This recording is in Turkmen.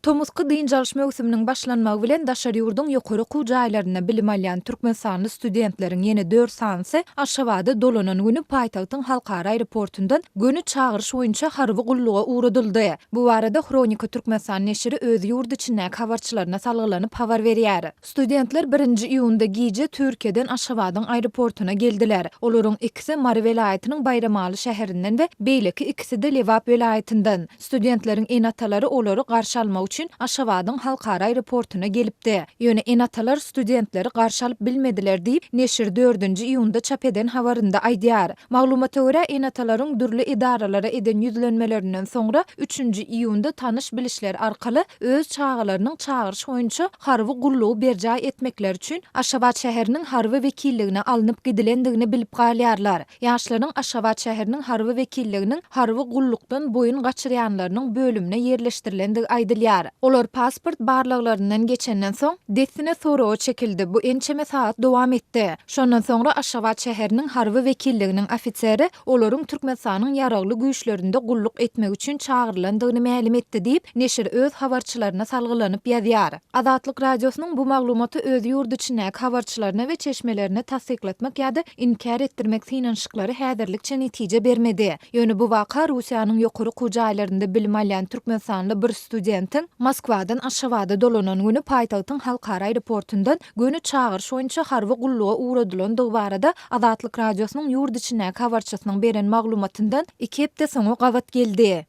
Tomusky dynç alyş möwsüminiň başlanmagy bilen daşary ýurduň ýokary okuw jaýlarynda bilim alýan türkmenistanly studentleriň ýene dört sanysy Aşgabada dolanan güni paýtagtyň halkara aeroportundan göni çagyryş boýunça harby gulluga ugradyldy. Bu barada Hronika Türkmenistan neşiri öz ýurt içindäki habarçylaryna salgylanyp habar berýär. Studentler birinji iýunda gije Türkiýeden Aşgabadyň aeroportuna geldiler. Olaryň ikisi Mary welaýatynyň Baýramaly şäherinden we beýleki ikisi-de Lebap welaýatyndan. Studentleriň ene-atalary olary garşy almak üçin Aşgabadyň halkara aeroportuna gelipdi. Ýöne ene-atalar studentleri garşy alyp bilmediler diýip, neşir dördünji iýunda çap eden habarynda aýdýar. Maglumata görä, ene-atalaryň dürli edaralara eden ýüzlenmelerinden soňra, üçünji iýunda tanyş-bilişler arkaly öz çagalarynyň çagyryş boýunça harby gullugy berjaý etmekleri üçin Aşgabat şäheriniň harby wekilligine alnyp gidilendigini bilip galýarlar. Ýaşlaryň Aşgabat şäheriniň harby wekilliginiň harby gullukdan boýun gaçyrýanlarynyň bölümine ýerleşdirilendigi aýdylýar. Olar pasport barlaglaryndan geçenden soň, dessine soraga çekildi, bu ençeme sagat dowam etdi. Şondan soňra Aşgabat şäheriniň harby wekilliginiň ofiseri olaryň Türkmenistanyň Ýaragly Güýçlerinde gulluk etmek üçin çagyrylandygyny mälim etdi diýip, neşir öz habarçylaryna salgylanyp ýazýar. Azatlyk Radiosynyň bu maglumaty öz ýurt içindäki habarçylaryna we çeşmelerine tassyklatmak ýa-da inkär etdirmek synanyşyklary häzirlikçe netije bermedi. Ýöne bu waka Russiýanyň ýokary okuw jaýlarynda bilim alýan türkmenistanly bir studentiň Moskwadan Aşgabada dolanan güni paýtagtyň halkara aeroportundan göni çagyryş boýunça harby gulluga ugradylandygy barada Azatlyk Radiosynyň ýurt içindäki habarçysynyň beren maglumatyndan iki hepde soňa gabat geldi.